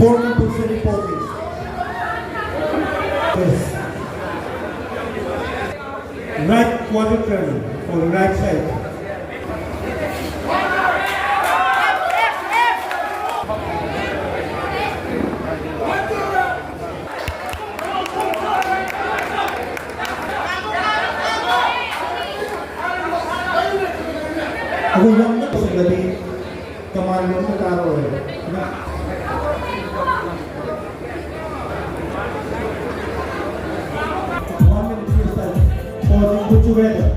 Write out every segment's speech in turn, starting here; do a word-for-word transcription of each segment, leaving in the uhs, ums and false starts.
Four compulsory poses. Yes. Right quadricep for right side. ꯑꯩꯈꯣꯏ ꯌꯥꯝꯅ ꯇꯧꯁꯤꯜꯂꯗꯤ common ꯑꯃ ꯗꯔꯀꯥꯔ ꯑꯣꯏꯌꯦꯕ꯫ One minute, please, sir. Pausing, put together.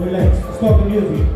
Relax. Stop the music.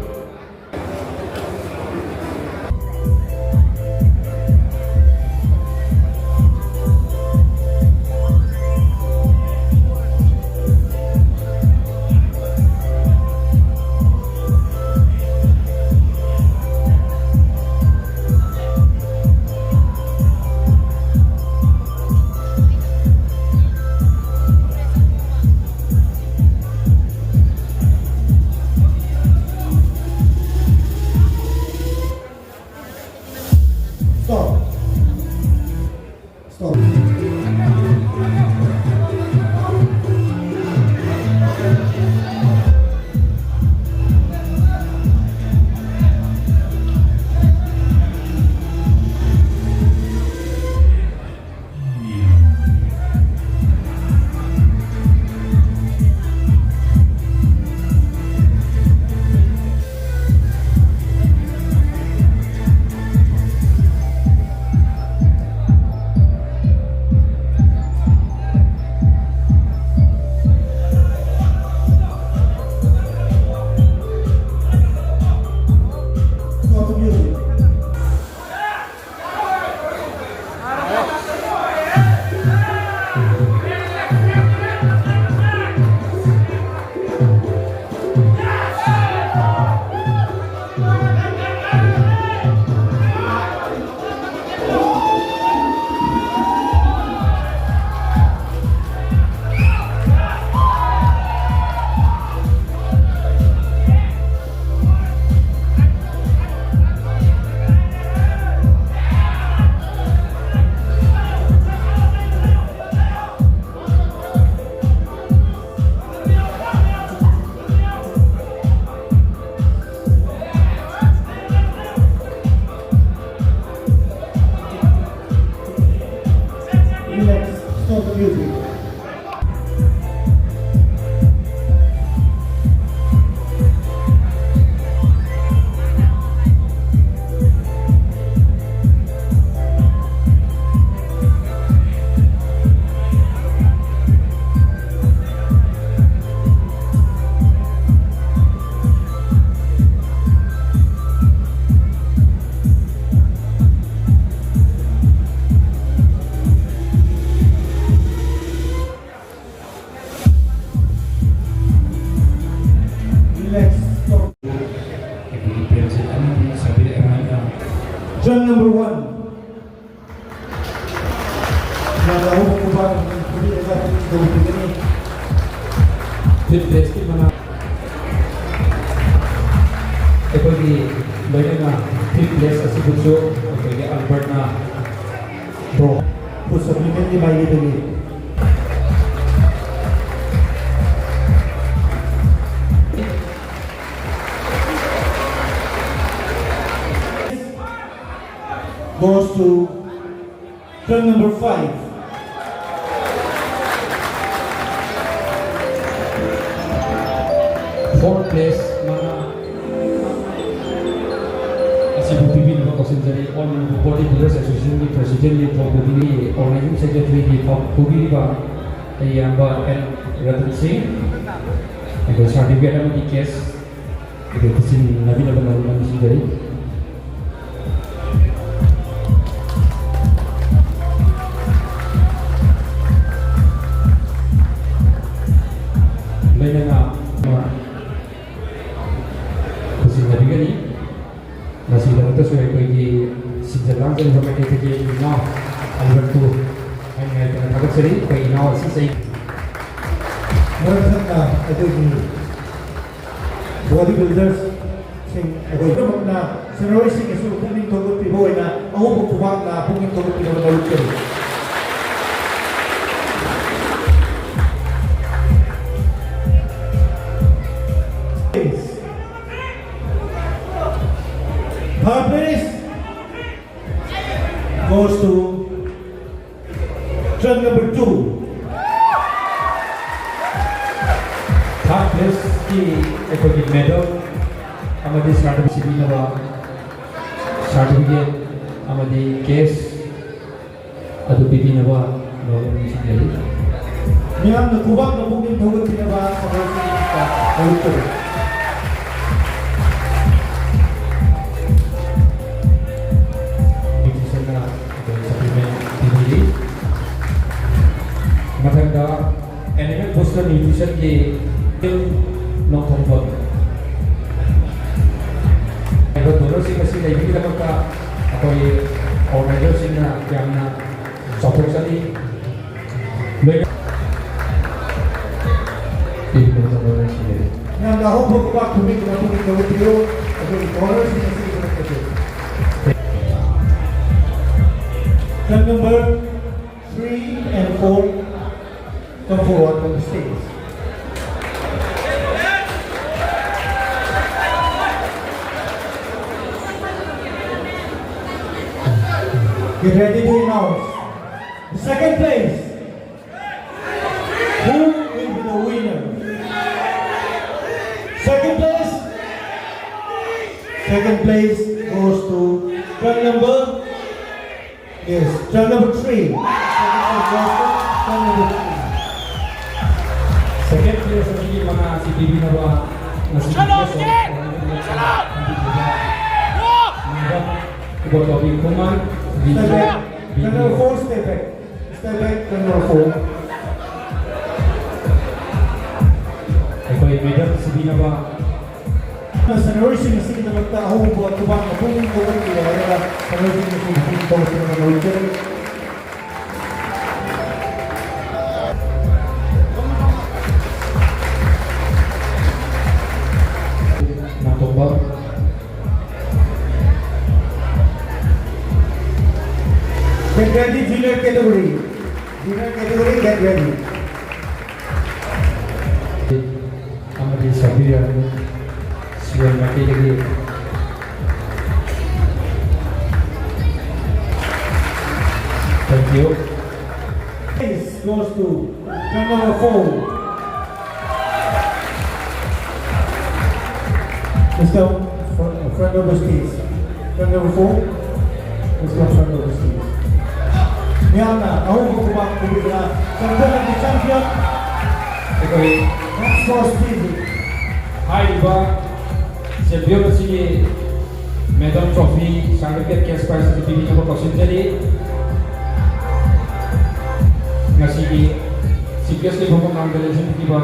ꯑꯩꯈꯣꯏꯒꯤ ꯄ꯭ꯔꯦꯝꯖꯤꯠ ꯑꯃꯗꯤ ꯁꯕꯤꯔ ꯑꯍꯃꯗꯅ ꯆꯟ ꯅꯝꯕꯔ ꯋꯥꯟ꯫ ꯌꯥꯝꯅ ꯑꯍꯨꯝ ꯈꯨꯕꯥꯛ ꯈꯨꯕꯤꯔꯒ ꯇꯧꯕꯤꯒꯅꯤ꯫ ꯐꯤꯐ ꯄ꯭ꯂꯦꯁꯀꯤ ꯃꯅꯥ ꯑꯩꯈꯣꯏꯒꯤ ꯂꯣꯏꯅꯅ ꯐꯤꯐ ꯄ꯭ꯂꯦꯁ ꯑꯁꯤꯕꯨꯁꯨ ꯑꯩꯈꯣꯏꯒꯤ ꯑꯜꯕꯔꯠꯅ ꯕ꯭ꯔꯣ ꯈꯨꯠ ꯁꯕ꯭ꯂꯤꯃꯦꯟꯒꯤ ꯃꯥꯏꯀꯩꯗꯒꯤ goes to turn number five. Fourth place ꯃꯅꯥ ꯑꯁꯤꯕꯨ ꯄꯤꯕꯤꯅꯕ ꯀꯧꯁꯤꯟꯖꯔꯤ꯫ All Manipur Body Builders Association ꯒꯤ President ꯒꯤ ꯊꯧꯄꯨꯕꯤꯔꯤ, Organizing Secretary ꯒꯤ ꯊꯧꯄꯨꯕꯤꯔꯤꯕ ꯑꯩ ꯏꯌꯥꯝꯕ ꯑꯦꯟ ꯔꯇꯟ ꯁꯤꯡ꯫ ꯑꯩꯈꯣꯏ certificate ꯑꯃꯗꯤ cash ꯑꯩꯈꯣꯏ ꯄꯤꯁꯤꯟꯅꯕꯤꯅꯕ ꯅꯧꯅ ꯅꯤꯡꯁꯤꯡꯖꯔꯤ꯫ ꯂꯣꯏꯅꯅ ꯄꯤꯁꯤꯟꯅꯕꯤꯒꯅꯤ꯫ ꯃꯁꯤꯒꯤꯗꯃꯛꯇꯁꯨ ꯑꯩꯈꯣꯏꯒꯤ ꯁꯤꯟꯖ ꯂꯥꯡꯖꯔꯤꯕ ꯃꯥꯏꯀꯩꯗꯒꯤ ꯏꯅꯥꯎ ꯑꯜꯕꯔꯠꯄꯨ ꯍꯥꯏꯅꯤꯡꯉꯥꯏ ꯂꯩꯇꯅ ꯊꯥꯒꯠꯆꯔꯤ꯫ ꯑꯩꯈꯣꯏ ꯏꯅꯥꯎ ꯑꯁꯤ ꯆꯍꯤ ꯃꯔꯛ ꯊꯠꯅ ꯑꯩꯈꯣꯏꯒꯤ body builders ꯁꯤꯡ ꯑꯩꯈꯣꯏ ꯄꯨꯝꯅꯃꯛꯅ ꯁꯥꯟꯅꯔꯣꯏꯁꯤꯡꯒꯤꯁꯨ ꯄꯨꯛꯅꯤꯡ ꯊꯧꯒꯠꯄꯤꯕ ꯑꯣꯏꯅ ꯑꯍꯧꯕ ꯈꯨꯕꯥꯛꯅ ꯄꯨꯛꯅꯤꯡ ꯊꯧꯒꯠꯄꯤꯅꯕ ꯂꯧꯔꯛꯆꯔꯤ꯫ Third place goes to turn number two. Third place ꯀꯤ ꯑꯩꯈꯣꯏꯒꯤ medal ꯑꯃꯗꯤ certificate ꯄꯤꯅꯕ certificate ꯑꯃꯗꯤ cash ꯑꯗꯨ ꯄꯤꯕꯤꯅꯕ ꯅꯣꯂꯨꯛ ꯅꯤꯡꯁꯤꯡꯖꯔꯤ꯫ ꯃꯤꯌꯥꯝꯅ ꯈꯨꯕꯥꯛꯅ ꯄꯨꯛꯅꯤꯡ ꯊꯧꯒꯠꯄꯤꯅꯕ ꯁꯥꯟꯅꯔꯣꯏꯁꯤꯡꯒꯤ ꯅꯣꯂꯨꯛ ꯇꯧꯔꯤ꯫ Nutrition ꯅ ꯑꯩꯈꯣꯏ supplement ꯄꯤꯕꯤꯔꯤ꯫ ꯃꯊꯪꯗ Animal Booster Nutrition ꯒꯤ ꯅꯣꯡꯊꯣꯡꯕꯝ ꯂꯩꯕꯒꯤꯗꯃꯛꯇ ꯑꯩꯈꯣꯏꯒꯤ ꯑꯣꯔꯒꯅꯥꯏꯖꯔꯁꯤꯡꯅ ꯌꯥꯝꯅ ꯆꯥꯎꯊꯣꯛꯆꯔꯤ꯫ ꯂꯣꯏꯅ ꯃꯌꯥꯝꯅ ꯑꯍꯨꯝꯕ ꯈꯨꯕꯥꯛ ꯈꯨꯕꯤꯗꯨꯅ ꯄꯨꯛꯅꯤꯡ ꯊꯧꯒꯠꯄꯤꯌꯨ꯫ ꯑꯩꯈꯣꯏꯒꯤ ꯀꯣꯅꯔꯁꯤꯡ ꯑꯁꯤꯒꯤꯗꯃꯛꯇꯁꯨ꯫ Club number three and four, come forward on the stage. Get ready to announce the second place. Who will be the winner? Second place. Second place goes to club number, yes, club number three. Second place goes to club number three. Second place ꯑꯁꯤꯒꯤ ꯃꯅꯥ ꯑꯁꯤ ꯄꯤꯕꯤꯅꯕ ꯉꯁꯤꯒꯤ guest of honour ꯈꯟꯕꯤꯔꯤꯕ Madam Ibotombi Khuman, Step back. Number four, step back. Step back, number four. ꯑꯩꯈꯣꯏ medal ꯁꯤꯕꯤꯅꯕ ꯁꯥꯟꯅꯔꯣꯏꯁꯤꯡ ꯑꯁꯤꯒꯤꯗꯃꯛꯇ ꯑꯍꯧꯕ ꯈꯨꯕꯥꯛ ꯃꯄꯨꯝ ꯈꯣꯡꯒꯠꯄꯤꯔꯦ ꯍꯥꯏꯔꯒ ꯁꯥꯟꯅꯔꯣꯏꯁꯤꯡ ꯑꯁꯤ ꯃꯄꯨꯝ ꯇꯧꯁꯤꯟꯅꯕ ꯂꯧꯖꯔꯤ꯫ ꯅꯥꯇꯣꯝꯕ꯫ Get ready, junior category. Junior category, get ready. ꯑꯃꯗꯤ ꯁꯛꯄꯤꯔꯕꯅꯤ ꯁꯤꯑꯣꯟ ꯃꯥꯏꯀꯩꯗꯒꯤ꯫ Thank you. This goes to club number four. Mister Fr-, Fernando Bustis. Club number four. Mister Fernando Bustis. ꯃꯤꯌꯥꯝꯅ ꯑꯍꯧꯕ ꯈꯨꯕꯥꯛ ꯈꯨꯕꯤꯗꯨꯅ ꯆꯦꯝꯄꯤꯌꯟ ꯑꯃꯗꯤ ꯆꯦꯝꯄꯤꯌꯟ ꯑꯩꯈꯣꯏ ꯁ꯭ꯄꯣꯔꯠꯁ ꯇꯤꯝ ꯍꯥꯏꯔꯤꯕ ꯆꯦꯝꯄꯤꯌꯟ ꯑꯁꯤꯒꯤ medal, trophy, certificate, cash prize ꯑꯗꯨ ꯄꯤꯕꯤꯅꯕ ꯀꯧꯁꯤꯟꯖꯔꯤ꯫ ꯉꯁꯤꯒꯤ ꯆꯤꯐ ꯒꯦꯁꯀꯤ ꯐꯝꯐꯝ ꯂꯥꯡꯗ ꯂꯦꯡꯁꯤꯟꯕꯤꯈꯤꯕ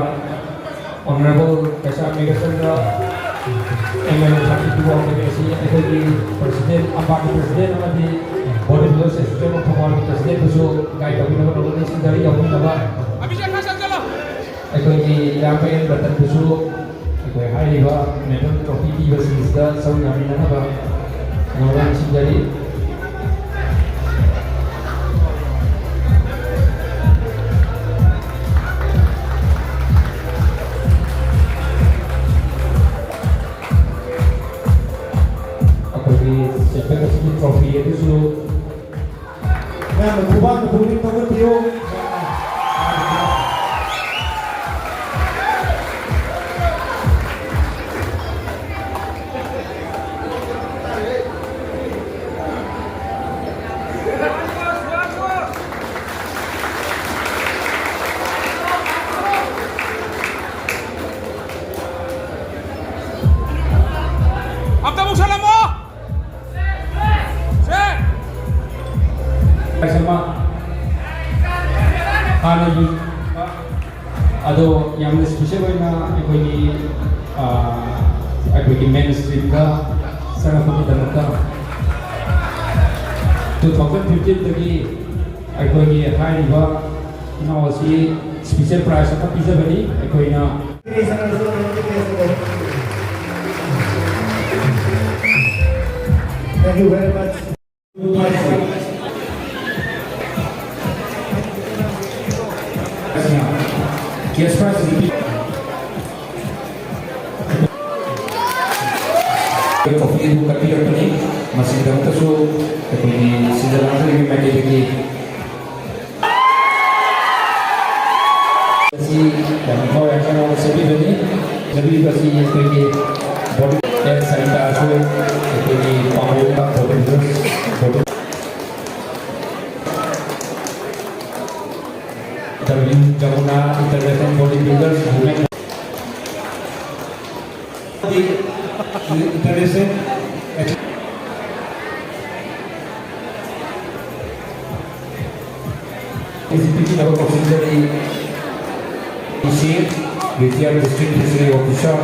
honourable Keisham Meghachandra M L A thirty two ꯑꯣꯏꯔꯤꯕ ꯑꯁꯤ ꯑꯩꯈꯣꯏꯒꯤ ꯄ꯭ꯔꯁꯤꯗꯦꯟ, ꯑꯝꯕꯥꯒꯤ ꯄ꯭ꯔꯁꯤꯗꯦꯟ ꯑꯃꯗꯤ ꯕꯣꯗꯤ ꯕꯤꯜꯗꯔꯁ ꯑꯦꯁꯣꯁꯤꯌꯦꯁꯟ ꯑꯣꯐ ꯊꯧꯕꯥꯜꯒꯤ ꯄ꯭ꯔꯁꯤꯗꯦꯟꯕꯨꯁꯨ ꯒꯥꯏꯗ ꯇꯧꯕꯤꯅꯕ ꯅꯣꯡꯃꯗꯤ ꯁꯤꯟꯖꯔꯤ, ꯌꯥꯎꯕꯤꯅꯕ꯫ ꯑꯩꯈꯣꯏꯒꯤ ꯏꯌꯥꯝꯕ ꯑꯦꯟ ꯔꯇꯟꯕꯨꯁꯨ ꯑꯩꯈꯣꯏ ꯍꯥꯏꯔꯤꯕ ꯃꯦꯗꯜ ꯇ꯭ꯔꯣꯐꯤ ꯄꯤꯕꯁꯤꯡꯁꯤꯗ ꯁꯔꯨꯛ ꯌꯥꯃꯤꯟꯅꯅꯕ ꯅꯣꯡꯃꯗꯤ ꯁꯤꯟꯖꯔꯤ꯫ ꯑꯩꯈꯣꯏꯒꯤ ꯆꯦꯝꯄꯤꯌꯟ ꯑꯁꯤꯒꯤ ꯇ꯭ꯔꯣꯐꯤ ꯑꯗꯨꯁꯨ ꯃꯌꯥꯝꯅ ꯈꯨꯕꯥꯛꯅ ꯄꯨꯛꯅꯤꯡ ꯊꯧꯒꯠꯄꯤꯌꯨ꯫ ꯑꯝꯇ ꯑꯃꯨꯛ ꯁꯜꯂꯝꯃꯣ꯫ ꯁꯦ꯫ ꯍꯥꯟꯅꯒꯤ ꯑꯗꯣ ꯌꯥꯝꯅ ꯏꯁꯄꯤꯁꯦꯜ ꯑꯣꯏꯅ ꯑꯩꯈꯣꯏꯒꯤ, ꯑ, ꯑꯩꯈꯣꯏꯒꯤ ꯃꯦꯟ ꯁ꯭ꯇ꯭ꯔꯤꯝꯗ ꯆꯪꯉꯛꯄꯒꯤꯗꯃꯛꯇ ꯇꯨ ꯊꯥꯎꯖꯟ ꯐꯤꯐꯇꯤꯟꯗꯒꯤ ꯑꯩꯈꯣꯏꯒꯤ ꯍꯥꯏꯔꯤꯕ ꯏꯅꯥꯎ ꯑꯁꯤ ꯏꯁꯄꯤꯁꯦꯜ ꯄ꯭ꯔꯥꯏꯖ ꯑꯃ ꯄꯤꯖꯕꯅꯤ꯫ ꯑꯩꯈꯣꯏꯅ Thank you very much. Cash prize trophy ꯑꯗꯨ ꯀꯠꯄꯤꯔꯛꯄꯅꯤ꯫ ꯃꯁꯤꯒꯤꯗꯃꯛꯇꯁꯨ ꯑꯩꯈꯣꯏꯒꯤ ꯁꯤꯟꯖ ꯂꯥꯡꯖꯔꯤꯕ ꯃꯥꯏꯀꯩꯗꯒꯤ ꯑꯁꯤ ꯌꯥꯝꯅ ꯊꯋꯥꯏ ꯌꯥꯝ ꯆꯪꯅ ꯁꯦꯝꯕꯤꯕꯅꯤ꯫ ꯁꯦꯝꯕꯤꯕꯁꯤ ꯑꯩꯈꯣꯏꯒꯤ ꯕꯣꯗꯤ ꯑꯦꯟ ꯁꯔꯤꯇꯥꯁꯨ ꯑꯩꯈꯣꯏꯒꯤ ꯄꯥꯡꯒꯜ body body W Jamuna International Bodybuilders Women International ꯄꯤꯕꯤꯅꯕ ꯀꯧꯁꯤꯟꯖꯔꯤ꯫ ꯁꯤ ꯔꯤꯇꯥꯌꯔ ꯗꯤꯁꯇ꯭ꯔꯤꯛ ꯐꯤꯁꯔꯤ ꯑꯣꯐꯤꯁꯥꯔ